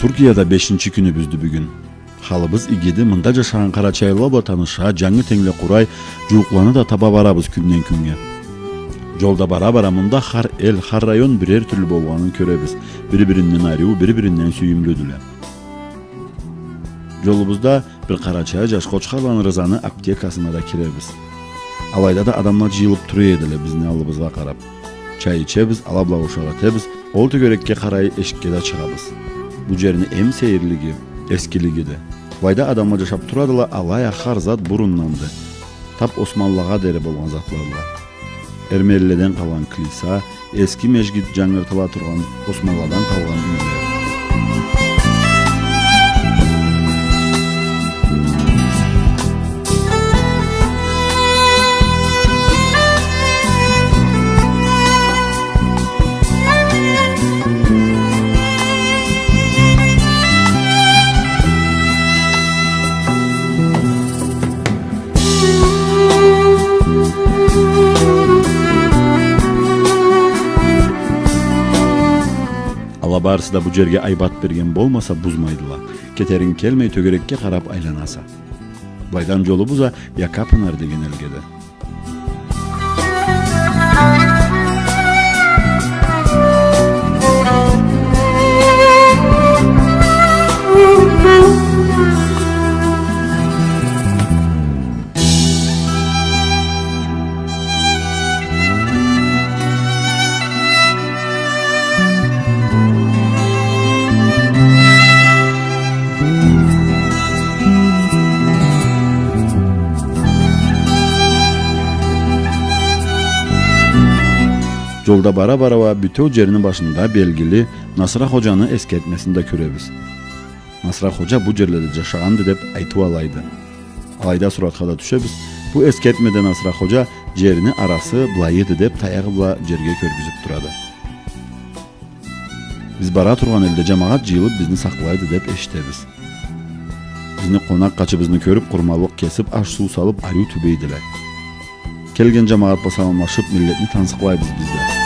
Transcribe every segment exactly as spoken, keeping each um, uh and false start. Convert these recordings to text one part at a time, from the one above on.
Туркияда бешинчи кюнюбюздю бюгюн. Халыбыз игиди, мында джашагъан къарачайлыла бла таныша, джангы тенгле къурай, джууукъланы да таба барабыз кюнден кюннге. Джолда бара-бара мында хар эл, хар район бирер тюрлю болгъанын кёребиз. Бири-биринден ариу, бири-биринден сюйюмлюдюле. Джолубузда бир къарачай джаш Къочхарланы Рызаны аптекасына да киребиз. Алайда да адамла джыйылыб тура эдиле бизни аллыбызгъа къараб. Чай ичебиз, ала бла ушакъ этебиз, ол тёгерекге къарай эшикге да чыгъабыз. Бу джерни эм сейирлиги, эскилигиди. Былайда адамла джашаб турадыла, алай а хар зат бурунданды. Таб Османлылагъа дери болгъан затладыла. Эрмелиледен къалгъан клиса, эски межгит, джангыртыла тургъан Османлыладан къалгъан юйле. Ала барысы да бу джерге айбат берген болмаса, бузмайдыла. Кетеринг келмей, тёгерекге къараб айланаса. Былайдан джолубуз а Якапынар деген элгеди. Джолда бара-бара уа бютеу джерни башында белгили Насра Ходжаны эскертмесин да кёребиз. Насра Ходжа бу джерледе джашагъанды деб айтыу алайды. Алайда суратха да тюшебиз. Бу эскертмеде Насра Ходжа джерни арасы былайыды деб таягъы бла джерге кёргюзюб турады. Биз бара тургъан элде джамагъат джыйылыб бизни сакълайды деб эшитебиз. Бизни къонакъ къачыбызны кёрюб, къурманлыкъ кесиб, аш-суу салыб, ариу тюбейдиле. Келген джамагъат бла саламлашыб, миллетни тансыкълайбыз биз да.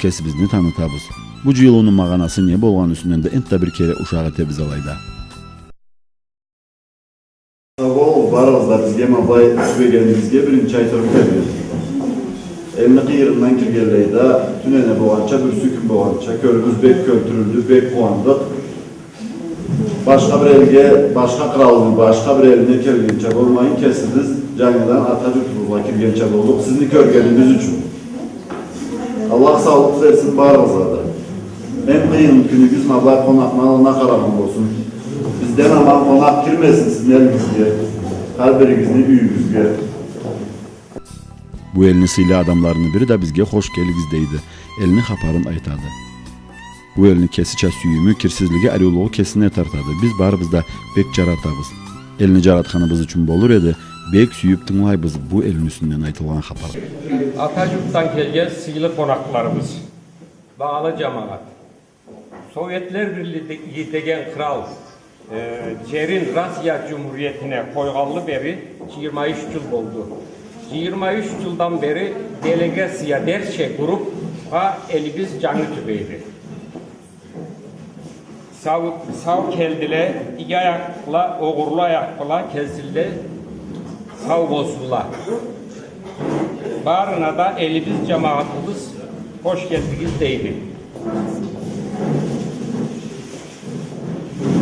Кесибизни танытабыз. Бу джыйылыуну магъанасы не болгъаны юсюнден да энтда бир кере ушакъ этебиз алайда. Сау болугъуз, барыгъыз да бизге ма былай тюбегенигизге биринчи айтырым келген. Элни къыйырындан киргенлей да, тюнене болгъанча, бирси кюн болгъанча, кёлюбюз бек кёлтюрюлдю, бек къууандыкъ. Башха бир элге, башха къралны, башха бир элине келгенча болмайын, кесибиз джангыдан ата джуртубузгъа киргенча болдукъ, сизни кёргенибиз ючюн. Аллах саулукъ берсин барыгъызгъа да. Эм къыйын кюнюгюз ма былай къонакъны аллына къарагъан болсун. Бизден аман къонакъ кирмесин сизни элигизге, хар биригизни юйюгюзге. Бу элни сыйлы адамларыны бири да бизге хош келигиз дейди, элни хапарын айтады. Бу элни кесича сюйюмю, кирсизлиги, ариулугъу кесине тартады. Биз барыбыз да бек джаратабыз. Элни джаратханыбыз ючюн болур эди, бек сюйюб тынгылайбыз бу элни юсюнден айтылгъан хапар. Ата джуртдан келген сыйлы къонакъларыбыз, багъалы джамагъат. Советлер Бирлиги деген кърал, э, джерин Россия Джумхуриетине къойгъанлы бери джыйырма юч джыл болду. Джыйырма юч джылдан бери делегация дерча группа элибиз джангы тюбейди. Сау, сау келдиле, иги аякъ бла, огъурлу аякъ бла келсинле, сау болсунла. Барына да элибиз, джамагъатыбыз хош келдигиз дейди.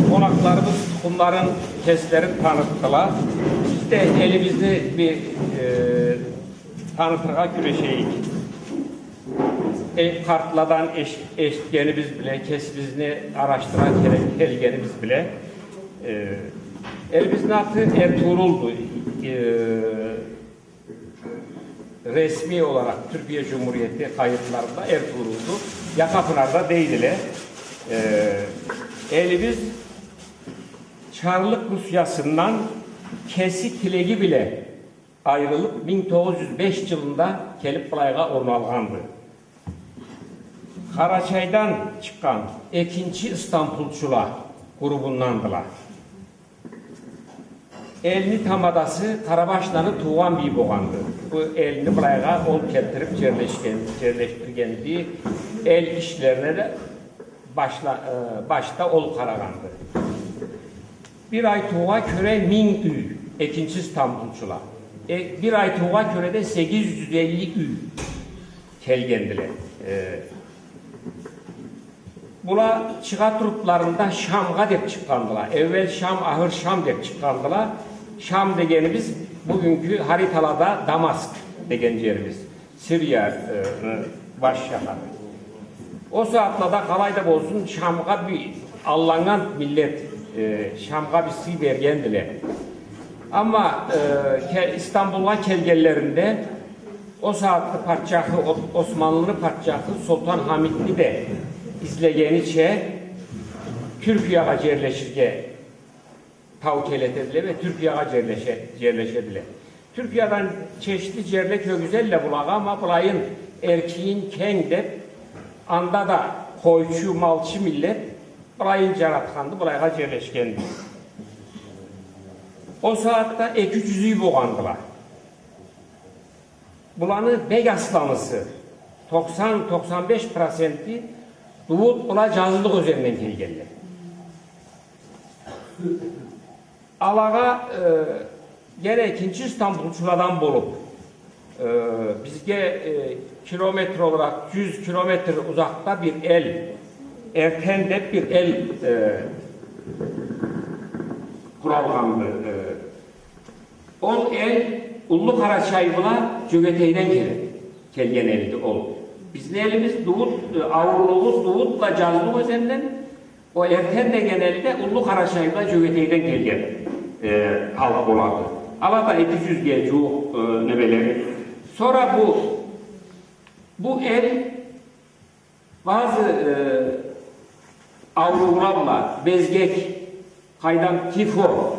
Къонакъларыбыз тукъумларын, кеслерин танытдыла. Биз да элибизни бир, э, танытыргъа кюрешейик. Э, къартладан эш-, эшитгенибиз бла, кесибизни арашдыра келе-, келгенибиз бла, э, элибизни аты Эртурулду. Э, ресми оларакъ Тюркия Джумхуриети къайытларында Эртурулду, Якапынарда дейдиле. Э, элибиз Чарлыкъ Русиясындан кеси тилеги бла айырылыб, минг тогъуз джюз беш джылында келиб былайгъа орналгъанды. Къарачайдан чыкъгъан экинчи Истамбулчула грубундандыла. Элни тамадасы Къарабашланы туугъан бий болгъанды. Бу элни былайгъа ол келтирип джерлешген, джерлешдиргенди. Эл ишлерине да башла-, э, башда ол къарагъанды. Бир айтыугъа кёре минг юй, экинчи Истамбулчула. Э, бир айтыугъа кёре да сегиз джюз элли юй келгендиле. Э, Была чыгъа турупларында Шамгъа деп чыкъгъандыла. Эввел Шам, ахыр Шам деп чыкъгъандыла. Шам дегенибиз бюгюннгю хариталада Дамаск деген джерибиз. Сирияны баш шахары. Ол сагъатлада къалай да болсун, Шамгъа бир алланнган миллет, э, Шамгъа бир сый бергендиле. Амма, э, ке-, Истамбулгъа келгенлеринде Ол сагъатны патчахы, О-, Османлыны патчахы Солтан Хамитни да излегенича Тюркиягъа джерлеширге таукел этедиле ве Тюркиягъа джерлеше-, джерлешедиле. Тюркиядан чешитли джерле кёргюзелле булагъа, амма былайын эркин, кенг деп, анда да къойчу, малчы миллет былайын джаратханды, былайгъа джерлешгенди. Ол сагъатда эки джюз юй болгъандыла. Буланы бек асламысы, токъсан, токъсан беш проценти Дууд бла Джазылыкъ ёзенден келгенле. Алагъа, э, гене экинчи Истамбулчуладан болуп, э, бизге, э, километр оларакъ, джюз километр узакъда бир эл, Эртен деп бир эл, э, къуралгъанды, э, Ол эл Уллу Къарачай бла Джёгетейден келе-, келген элди ол. Бизни элибиз Дууд, э, ауурлугъубуз Дууд бла Джазылыкъ ёзенден, ол Эртен деген эл да Уллу Къарачай бла Джёгетейден келген, э, халкъ болады. Ала да эки джюзге джууукъ, э, немелери. Сора бу, бу эл Базы, э, ауруула бла, безгек, къайдам, тифо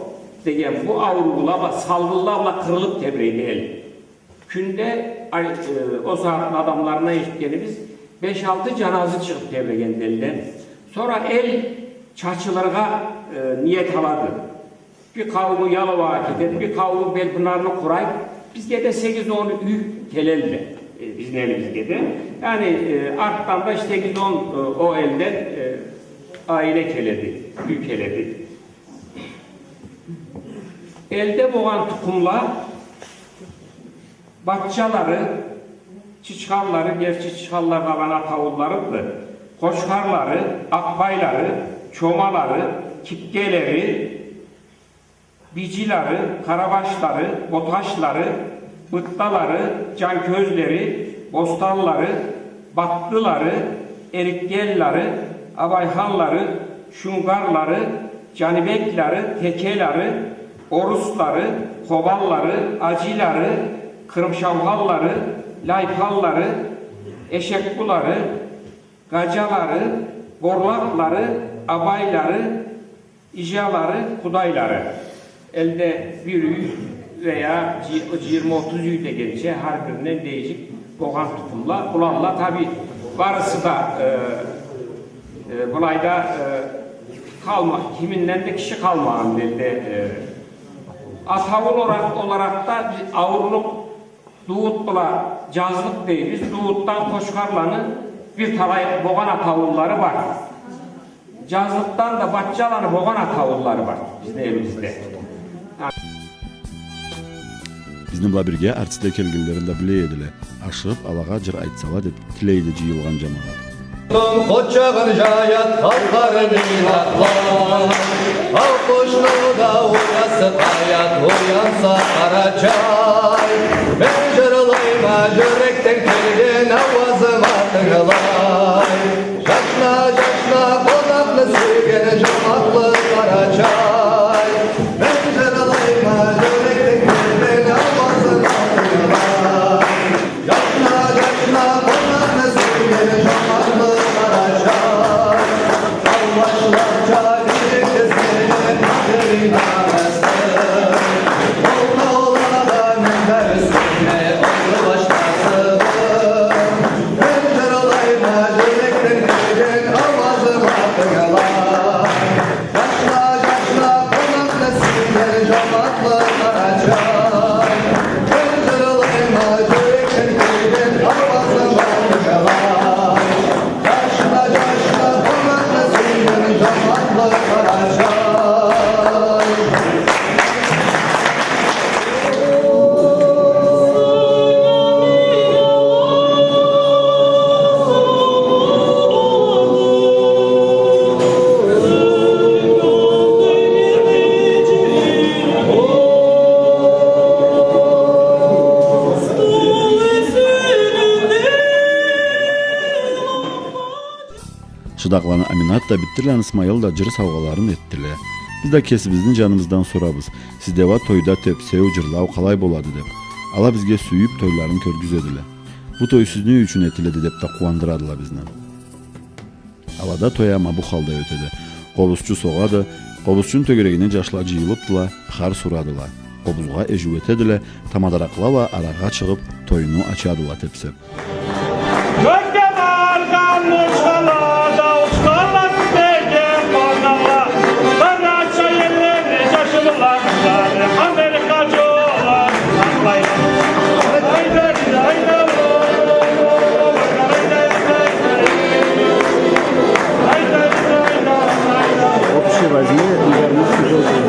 деген бу ауруула бла, салгъынла бла къырылып тебирейди эл. Кюнде, ай, э, ол сагъатны адамларындан эшитгенибиз, беш-алты джаназы чыгъып тебирегенди элден. Сора эл чачылыргъа, э, ниет алады. Бир къаууму Яловагъа кетеди, бир къаууму Белпынарны къурайды. Бизге да сегиз-он юй келелле, э, бизни элибизге да. Яни, э, артдан да сегиз-он, э, ол элден, э, аиле келеди, юй келеди. Элде болгъан тукъумла Батчалары, Чычханлары, герчи Чычханлары да аланы атаулларыды. Къочхарлары, Акъбайлары, Чомалары, Кипкелери, Бижилары, Къарабашлары, Боташлары, Бытталары, Джанкёзлери, Бостанлары, Батдылары, Эрикгенлары, Абайханлары, Шунгарлары, Джанибеклары, Текелары, Оруслары, Къобанлары, Ажилары, Къырымшаугъанлары, Лайпанлары, Эшеккулары, Къаджалары, Борлакълары, Абайлары, Ижалары, Къудайлары. Элде бир юй вея джи-, джыйырма-отуз юй дегенча, хар биринден дейишик болгъан тукъумла. Буланла, таби, барысы да, э, э, былайда, э, къалма-, киминден да киши къалмагъан элде, э, атаул оларакъ, оларакъ да бир ауурлукъ Дууд бла Джазлыкъ дейбиз. Дууддан Къочхарланы бир талай болгъан атауллары бар. Джазлыкъдан да Батчаланы болгъан атауллары бар бизни элибизде. Бизни бла бирге артистле келгенлерин да биле эдиле. Ашыгъып, алагъа джыр айтсала деп тилейди джыйылгъан джамагъат. Къочагъын джаят халкъларым, ай, къушну да уясы къаят, уянса Къарачай. Мен джырлайма джюрекден келген ауазыма тынгылай. Джашна, джашна, къонакъны сюйген джомартлы Къарачай. Мен джырлайма джюрекден келген ауазыма тынгылай. Джашна, джашна, къонакъны сюйген джомартлы Къарачай. Тау башларча джюрекде сени хатырынга басдым. Ол таулада мен да юсюме олду башласым. Мен джырлайма Шыдакъланы Аминат да, Биттирланы Исмайыл да джыр саугъаларын этдиле. Биз да кесибизни джаныбыздан сорабыз: «Сизде уа тойда тепсеу, джырлау къалай болады?» — деб. Ала бизге сюйюб тойларын кёргюзедиле. «Бу той сиз не ючюн этиледи?» — деб да къууандырадыла бизни. Алада той а ма бу халда ётеди. Къобузчу согъады, къобузчуну тёгерегине джашла джыйылыбдыла, пхар сурадыла. Къобузгъа эжиу этедиле, тамадаракъла уа арагъа чыгъыб, тойну ачадыла тепсеб. Общий возьми, не вернись уже.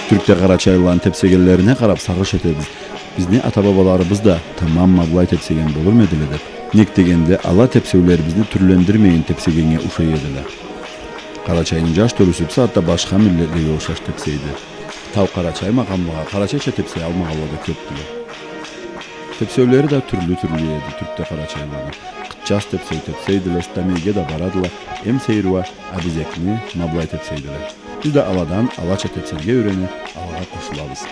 Тюркде къарачайлыланы тепсегенлерине къараб, сагъыш этебиз. Бизни ата-бабаларыбыз да тамам ма былай тепсеген болурму эдиле деб. Нек дегенде, ала тепсеулерибизни тюрлендирмейин тепсегеннге ушай эдиле. Къарачайны джаш тёлюсю бусагъатда башха миллетлеге ушаш тепсейди. Тау къарачай макъамлагъа къарачайча тепсей алмагъанла да кёбдюле. Тепсеулери да тюрлю-тюрлю эди тюркде къарачайлыланы. Къытчас тепсеу тепсейдиле, стамейге да барадыла, эм сейир уа абезекни ма былай тепсейдиле. Биз да аладан алача тепсерге юйрениб, алагъа къошулабыз.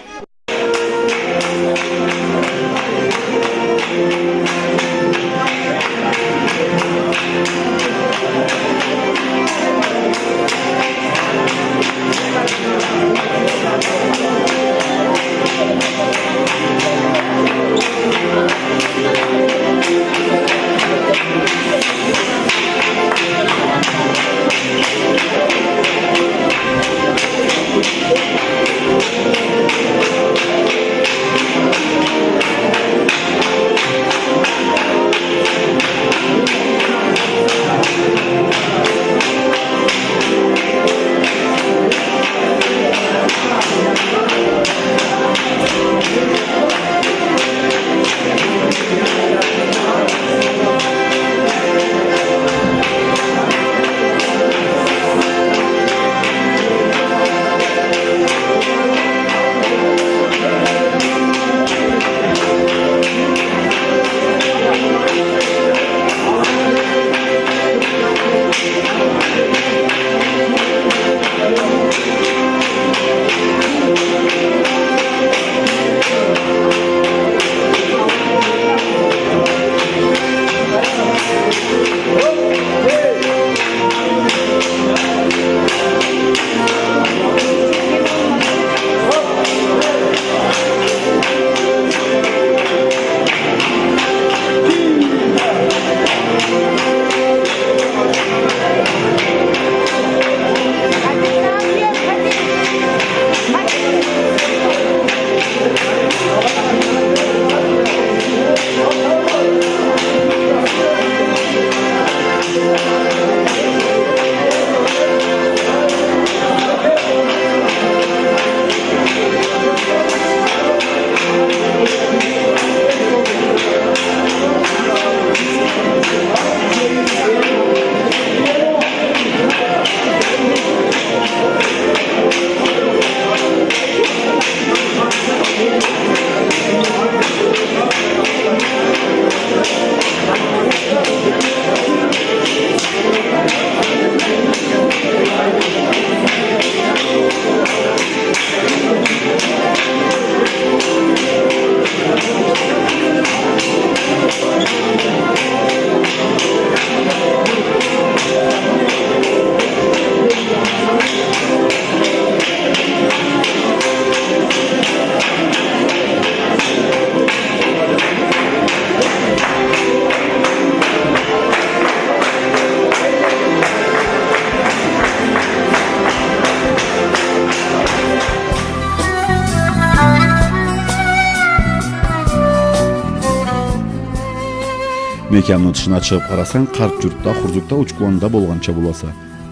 Мекямны тышына чыгъып къарасанг, къарт джуртда, Хурзукда, Учкуланда болгъанча боласа.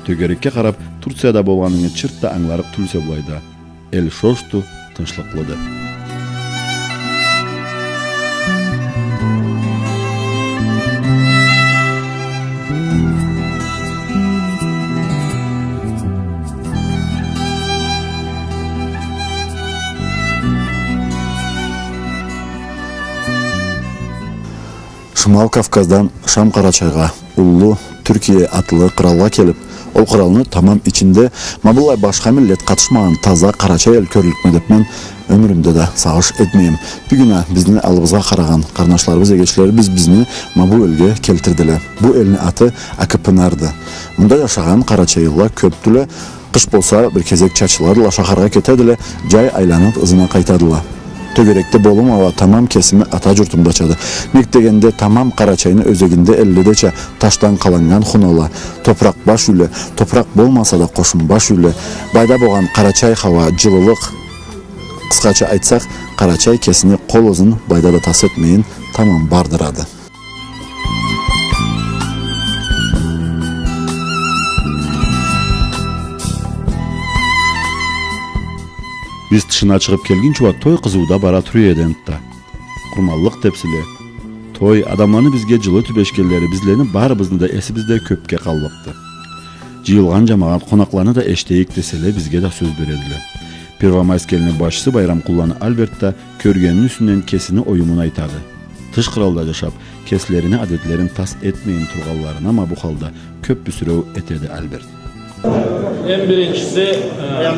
Тёгерекге къарап, Турцияда болгъанынгы чырт да ангыларыкъ тюлсе былайда. Эл шошду, тынчлыкълыды. Шимал Кавказдан Шам Къарачайгъа, уллу Тюркие атлы къралгъа келип, ол къралны тамам ичинде ма быллай башха миллет къатышмагъан таза къарачай эл кёрлюкме деп мен ёмюрюмде да сагъыш этмейме. Бюгюн а бизни аллыбызгъа къарагъан къарнашларыбыз, эгечлерибиз бизни ма бу элге келтирдиле. Бу элни аты Акыпынарды. Мында джашагъан къарачайлыла кёпдюле. Къыш болса, бир кезек чачыладыла, шахаргъа кетедиле, джай айланып, ызына къайтадыла. Тёгерекде болуум ауа тамам кесими ата джуртумдачады. Нек дегенде, тамам Къарачайны ёзегинде эллидеча ташдан къаланнган хунала, топуракъ баш юйле, топуракъ болмаса да, къошум баш юйле, былайда болгъан къарачай хауа, джылылыкъ, къысхача айтсакъ, Къарачай кесини къол ызын былайда да тас этмейин, тамам бардырады. Биз тышына чыгъып келгинчи уа той къызыуда бара тура эди энтда. Къурманлыкъ тепсиле. Той, адамланы бизге джылы тюбешгенлери, бизлени барыбызны да эсибизде кёпге къаллыкъды. Джыйылгъан джамагъат къонакъланы да эшитейик деселе, бизге да сёз бередиле. Первомайск элни башчысы Байрамкъулланы Альберт да кёргенини юсюнден кесини оюмун айтады. Тыш къралда джашап, кеслерини адетлерин тас этмейин тургъанларына ма бу халда кёп бюсюреу этеди Альберт. Эм биринчиси, э,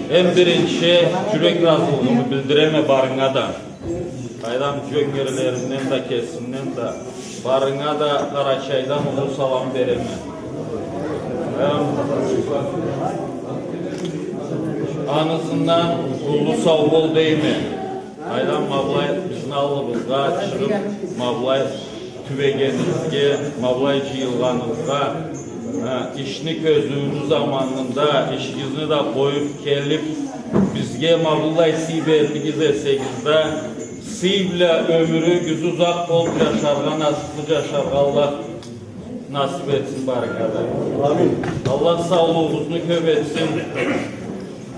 эм биринчи джюрек разылыгъымы билдиреме барынга да. Къайдам, джёнгерлеримден да, кесимден да, барынга да Къарачайдан уллу салам береме. Эм, аны ызындан уллу сау бол дейме. Къайдам, ма былай бизни аллыбызгъа чыгъып, ма былай тюбегенигизге, ма былай джыйылгъаныгъызгъа, э, ишни кёзюуню заманында ишигизни да къоюп келип, бизге ма быллай сый берлигиз эсегиз да, сый бла ёмюрюгюз узакъ болуп, джашаргъа, насыплы джашаргъа Аллах насып этсин барыгъызгъа да. Амин. Аллах саулугъугъузну кёп этсин.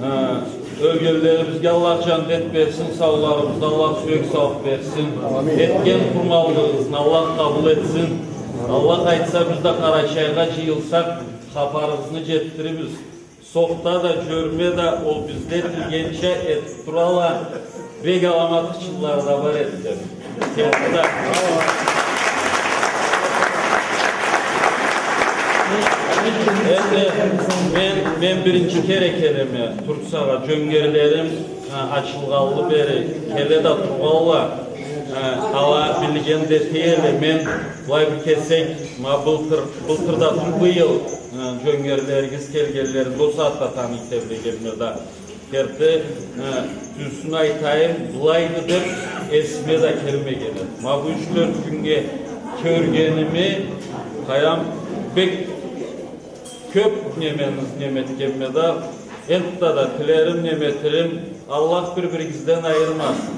Э, ёлгенлерибизге Аллах джандет берсин, сауларыбызгъа Аллах сюек саулукъ берсин. Амин. Этген къурманлыгъыгъызны Аллах къабыл этсин. Аллах айтса, биз да Къарачайгъа джыйылсакъ, хапарыгъызны джетдирирбиз. Сохта да, джёрме да, ол бизде этилгенча этип турала. Бек аламат хычынлары да бар эди. Сохта. Энди мен, мен биринчи кере келеме Турциягъа, джёнгерлерим, э, ачылгъанлы бери келе да тургъанла, э, ала билген да этелле, мен былай бир кесек, ма былтыр, былтыр да тюл, быйыл, э, джёнгерлеригиз келгенлеринде ол сагъатда таный эте билгенме да. Керти, э, тюзюн айтайым, былайды деп эсиме да келмеген эди. Ма бу юч-тёрт кюннге кёргеними, къайдам, бек кёп немени, неме этгенме да, энтда да тилерим, неме этерим, Аллах бир-биригизден айырмасын.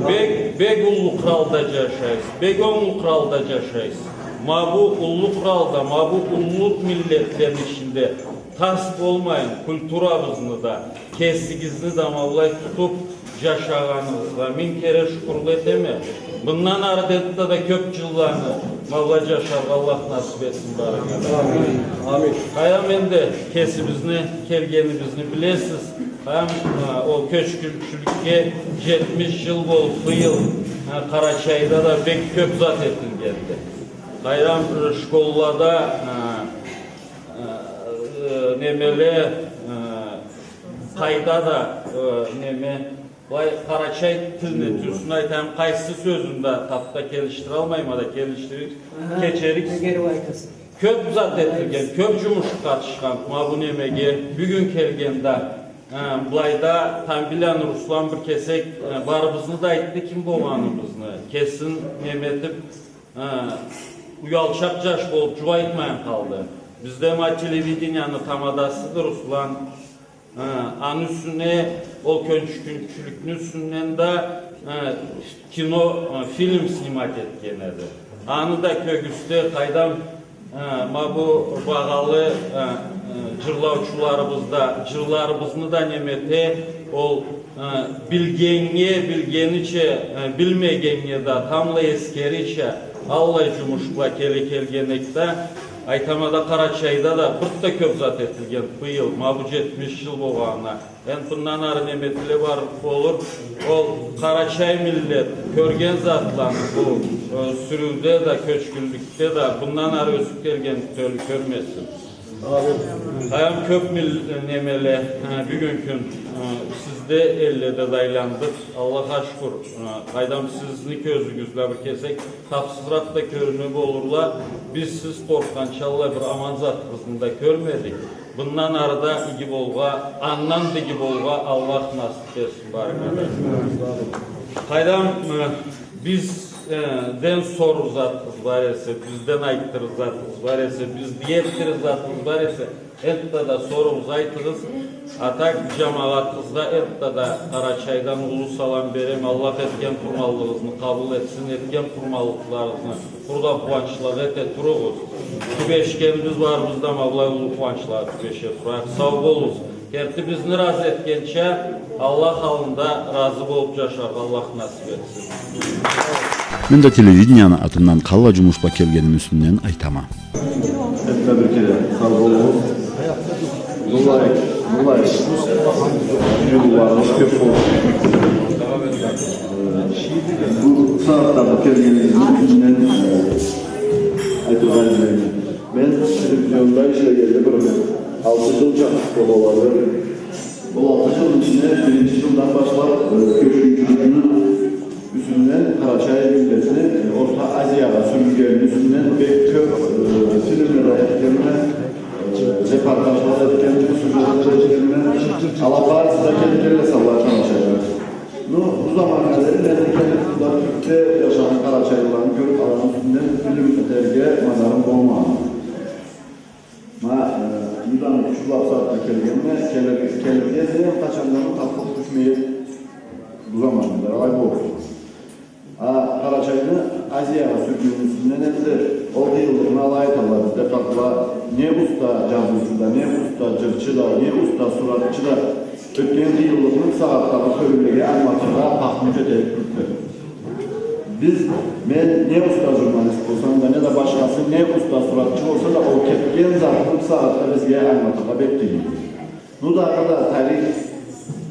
Бек, бек уллу къралда джашайсыз, бек онглу къралда джашайсыз. Ма бу уллу къралда, ма бу уллу миллетлени ичинде тас болмайын, культурабызны да, кесигизни да ма былай тутуп джашагъаныгъызгъа минг кере шукурлукъ этеме. Мындан ары да энтда да кёп джылланы ма былай джашаргъа Аллах насып этсин барыгъызгъа. Амин. Амин. Къайдам, энди кесибизни келгенибизни билесиз. Къайдам, э, ол кёчгюнчюлюкге джетмиш джыл болуп быйыл, э, Къарачайда да бек кёп зат этилгенди. Къайдам, э, школлада, э, э, немеле, э, къайда да, э, неме, былай къарачай тилни тюзюн айтайым, къайсы сёзюн да тапда келишдиралмайма да, келишдирип кечерик. Кёп зат этилген, кёп джумуш къатышхан ма бу немеге. Бюгюн келгенде, э, былайда Тамбийланы Руслан бир кесек, э, барыбызны да айтды ким болгъаныбызны. Кесин неме этип, э, уялчакъ джаш болуп, джукъ айтмайын къалды. Бизде ма телевиденияны тамадасыды Руслан. Э, аны юсюне, ол кёчгюнчюлюкню юсюнден да, э, кино, э, фильм снимать этген эди. Аны да кёргюзтсе, къайдам, э, ма бу багъалы, э, э, джырлаучуларыбыз да, джырларыбызны да неме эте, ол, э, билгеннге билгенича, э, билмегеннге да тамбла эсгерирча, аллай джумуш бла келе келген эдик да, айтама да, Къарачайда да бир да кёб зат этилген быйыл, ма бу джетмиш джыл болгъанына. Энди мындан ары неме этиле барыб болур. Ол къарачай миллет кёрген затланы бу, э, сюрюуде да, кёчгюнлюкде да мындан ары ёсюб келген тёлю кёрмесин. Къайдам, кёб мил-, немеле, э, бюгюн кюн, э, сизде, элледе да айландыкъ. Аллахха шукур, э, къайдам, сизни кёзюгюз бла бир кесек тапсызыракъ да кёрюне болурла. Биз сиз къоркъгъанча аллай бир аман затыбызны да кёрмедик. Мындан ары да иги болгъа, андан да иги болгъа Аллах насыб этсин барына да. Къайдам, э, бизден сорур затыгъыз бар эсе, бизден айтдырыр затыгъыз бар эсе, бизни этдирир затыгъыз бар эсе, энтда да соругъуз, айтыгъыз. А так, джамагъатыгъызгъа энтда да Къарачайдан уллу салам береме. Аллах этген къурманлыгъыгъызны къабыл этсин, этген къурманлыкъларыгъызны Къуру да къууанчлыкъ эте туругъуз. Тюбешгенибиз барыбыз да ма былай уллу къууанчлагъа тюбеше турайыкъ. Сау болугъуз. Керти бизни разы этгенча, Аллах аллында разы болуб джашаргъа Аллах насыб этсин. Мен да телевиденияны атындан къаллай джумуш бла келгеними юсюнден айтама. Энтда бир кере сау болугъуз. Былай, былай джылыуларыгъыз кёб болсун. Бу сагъатда бу келгенигизни юсюнден, э, айтыргъа излейме. Мен телевизионда ишлегенли бир алты джыл чакъы болады. Ол алты джылны ичинде биринчи джылдан башлаб, э, кёчгюнчюлюкню юсюнден, Къарачай миллетни, э, Орта Азиягъа сюрюлгенини юсюнден бек кёб, э, фильмле да этгенме, э, репортажла да этгенме, сюжетле да этгенме, ала барысы да келиб келелле саулай Къарачайгъа. Ну, бу заманнга дери мен да келиб, бу да Тюркде джашагъан къарачайлыланы кёрюб, аланы юсюнден фильм этерге мадарым болмагъанды. Ма, э, Юданы кючю бла бусагъатда келгенме, келирге, келирге излейме, къачан да табыб тюшмейме бу заманнга дери, алай болуб. А Къарачайны Азиягъа сюргенини юсюнден энди ол къыйынлыгъын алай айталла бизде къартла: не уста джазыучу да, не уста джырчы да, не уста суратчы да ётген къыйынлыкъны бусагъатдагъы тёлюлеге ангылатыргъа пахмуч эте туруб. Биз, мен не уста журналист болсам да, не да башхасы, не уста суратчы болса да, ол кетген затны бусагъатда бизге ангылатыргъа бек къыйын. Ну, дагъыда тарих,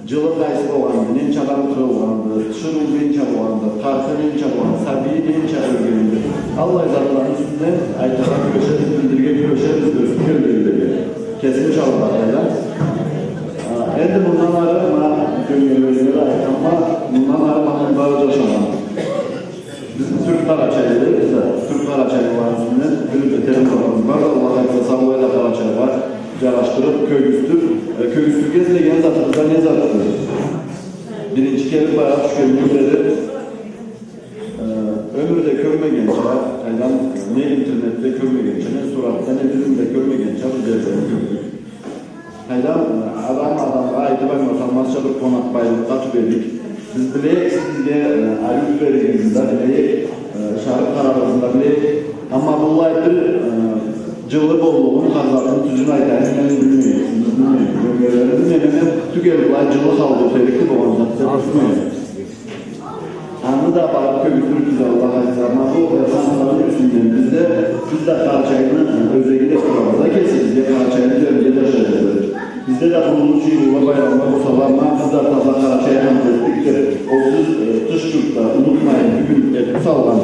джылы къайсы болгъанды, ненча адам къырылгъанды, тиширыу ненча болгъанды, къарты ненча болгъанды, сабийи ненча ёлгенди. Аллай затланы юсюнден айтыргъа кюрешебиз, билдирирге кюрешебиз ёсюб келгенлеге. Кесим чалыргъа къайдам. А, энди мындан ары, ма, ёнгерлерине да айтханма, мындан ары ма мында джашама. Биз тюрк къарачайлыларыбыз да, тюрк къарачайлыланы юсюнден бир да терен затыбыз бар да, Аллах айтса, саулай да Къарачайгъа джарашдырыб, кёргюзтюб, э, кёргюзтюрге излеген затыбыз да не затды? Биринчи келиб баягъы тюшгенликде, э, ёмюрде кёрмегенча, къайдам, не интернетде кёрмегенча, не суратда, не фильмде кёрмегенча бир джерлени кёрдюк. Къайдам, э, адам адамгъа айтыб ангылаталмазча бир къонакъбайлыкъгъа тюбедик. Биз билейик, сиз бизге, э, ариу тюбедигизни да билейик, э, шарыкъ къарарыгъызны да билейик. Амма быллай бир, э, джылы боллугъун, хар затны тюзюн айтайым, мен билмейме, сиз билмейме, ёнгерлени билмейме, мен тюгел былай джылы халда этерикди болгъан зат деб билмейме. Аны да барыб кёргюзтюрюкбюз, Аллах айтса. Ма бу, э, ханланы юсюнден бизде, биз да Къарачайны, э, ёзегинде турабыз да, кеси бизге Къарачайны юзеринде джашайбыз. Бизде да бурунлучу джыйылыула, байрамла болсала, ма биз да таза Къарачай ханлы этдик деб, ол сиз, э, тыш джуртда унутмайын, бюгюн этиб салгъан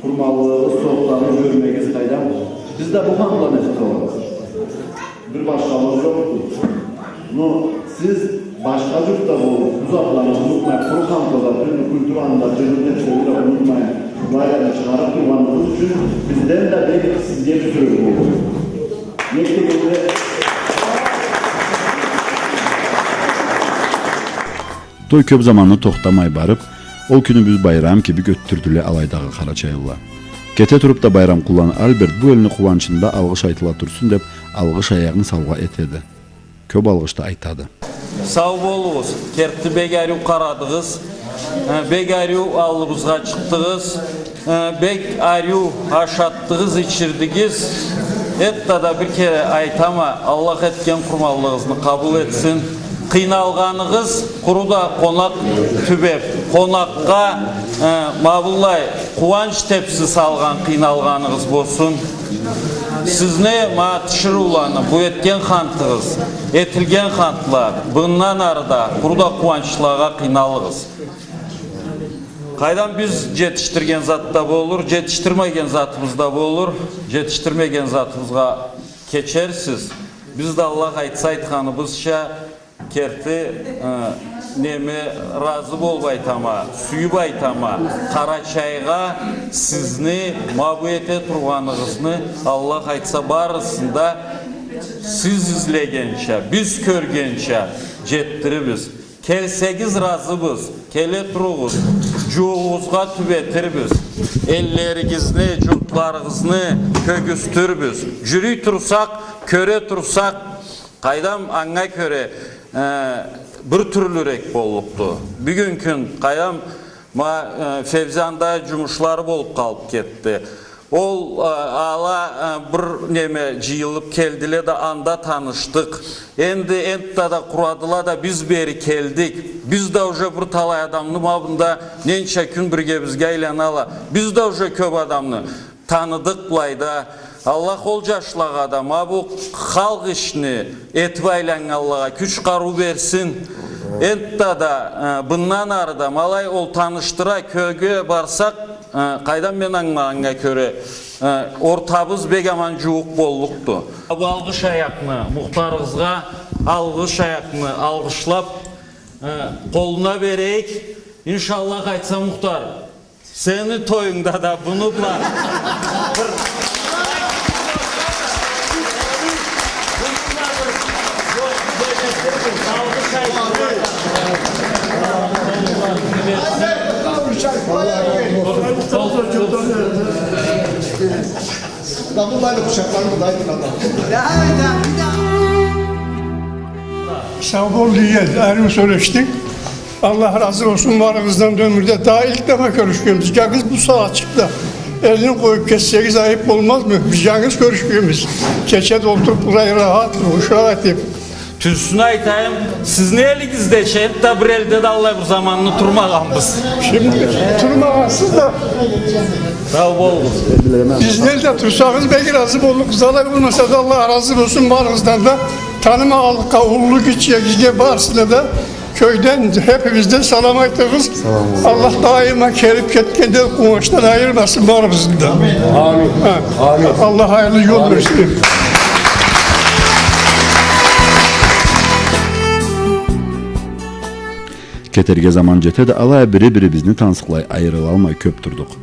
къурманлыгъыгъыз, сохтагъыз, джёрмегиз къайдам. Биз да бу ханланы этиб салабыз. Бир башхалыгъы джокъду. Но сиз башха джуртда болуб, бу затланы унутмай, къуру ханлада, тюрлю культураны да, джырны, джерчилени да унутмай, былайланы чыгъарыб тургъаныгъыз ючюн бизден да бек сизге бюсюрек болду. Нек дегенде, Той кёб заманны тохтамай барыб, ол кюню бир байрам кибик ётдюрдюле алайдагъы къарачайлыла. Кете туруб да Байрамкъулланы Альберт бу элни къууанчында алгъыш айтыла турсун деб, алгъыш аягъын саугъа этеди. Кёб алгъыш да айтады. Сау болугъуз, керти бек ариу къарадыгъыз. Э, бек ариу аллыбызгъа чыкъдыгъыз. Э, бек ариу ашатдыгъыз, ичирдигиз. Энтта да бир кере айтама, Аллах этген къурманлыгъызны къабыл этсин. Къыйналгъаныгъыз къуру да къонакъ тюбеп, къонакъгъа, э, ма быллай къууанч тепси салгъан къыйналгъаныгъыз болсун. Сизни ма тиширыуланы, бу этген хантыгъыз, этилген хантла, бындан ары да къуру да къууанчлагъа къыйналыгъыз. Къайдам, биз джетишдирген зат да болур, джетишдирмеген затыбыз да болур. Джетишдирмеген затыбызгъа кечерсиз. Биз да, Аллах айтса, айтханыбызча, керти, э, неме, разы болуп айтама, сюйюп айтама, Къарачайгъа сизни ма бу эте тургъаныгъызны, Аллах айтса, барысын да сиз излегенча, биз кёргенча джетдирирбиз. Келсегиз, разыбыз, келе туругъуз, джууугъузгъа тюбетирбиз. Эллеригизни, джуртларыгъызны кёргюзтюрбюз. Джюрюй турсакъ, кёре турсакъ, къайдам, анга кёре, э, бир тюрлюрек боллукъду. Бюгюн кюн, къайдам, ма, э, Февзияны да джумушлары болуп къалып кетди. Ол, э, ала, э, бир неме джыйылып келдиле да, анда танышдыкъ. Энди энтта да къурадыла да, биз бери келдик. Биз да уже бир талай адамны ма бында ненча кюн биргебизге айланала. Биз да уже кёп адамны таныдыкъ былайда. Аллах ол джашлагъа да ма бу халкъ ишни этип айланнганлагъа кюч-къарыу берсин. Энтта да, э, бындан ары да ма алай ол танышдыра, кёлге барсакъ, э, къайдам, мен ангылагъаннга кёре, э, ортабыз бек аман джууукъ боллукъду. Бу алгъыш аякъны Мухтарыгъызгъа, алгъыш аякъны алгъышлап, э, къолуна берейик. Иншаллах, айтса, Мухтар, сени тоюнгда да буну бла бир Сау бол, иги, ариу сёлешдик. Аллах разы болсун барыгъыздан да, ёмюрде да илк дефа кёрюшгенбиз. Джангыз бу сагъатчыкъда элни къоюп кетсегиз, айып болмазмы? Биз джангыз кёрюшгенбиз. Кече да олтуруп, былай рахат, ушакъ этип. Тюзюн айтайым, сизни элигизде чы энтта бир элде да аллай бир заманны турмагъанбыз. Шимди турмагъансыз да. Сау болугъуз. Бизни элде турсагъыз, бек разы боллукъбуз. Алай болмаса да, Аллах разы болсун барыгъыздан да. Танымагъанлыкъгъа, уллу, гитче, гитчеге барысына да кёкден, хепибизден салам айтыгъыз. Салам. Аллах даима келип кетгенде къууанчдан айырмасын барыбызны да. Амин. Ха. Амин. Аллах хайырлы джол берсин. Кетерге заман джете да, алай а бири-бирибизни тансыкълай, айырылалмай кёп турдукъ.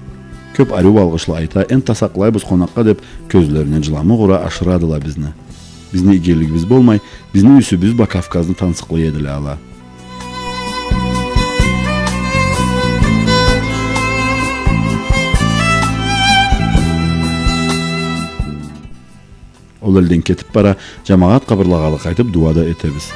Кёп ариу алгъышла айта, энтта сакълайбыз къонакъгъа деп, кёзлерине джыламукъ ура, ашырадыла бизни. Бизни игилигибиз болмай, бизни юсюбюз бла Кавказны тансыкълай эдиле ала. Ол элден кетип бара, джамагъат къабырлагъа да къайтып дуа да этебиз.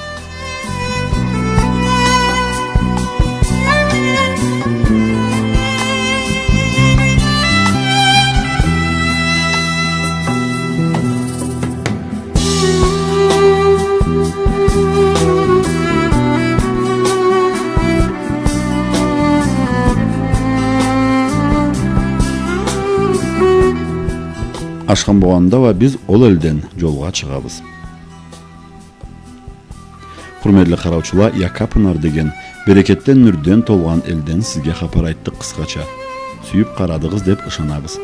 Ашхам болгъанда уа биз ол элден джолгъа чыгъабыз. Хурметли къараучула, Якапынар деген берекетден, нюрден толгъан элден сизге хапар айтдыкъ къысхача. Сюйюп къарадыгъыз деп ышанабыз.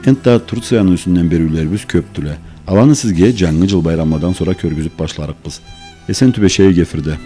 Энтта Турцияны юсюнден бериулерибиз кёпдюле. Аланы сизге Джангы джыл байрамладан сора кёргюзюп башларыкъбыз. Эсен тюбешегиз эфирде.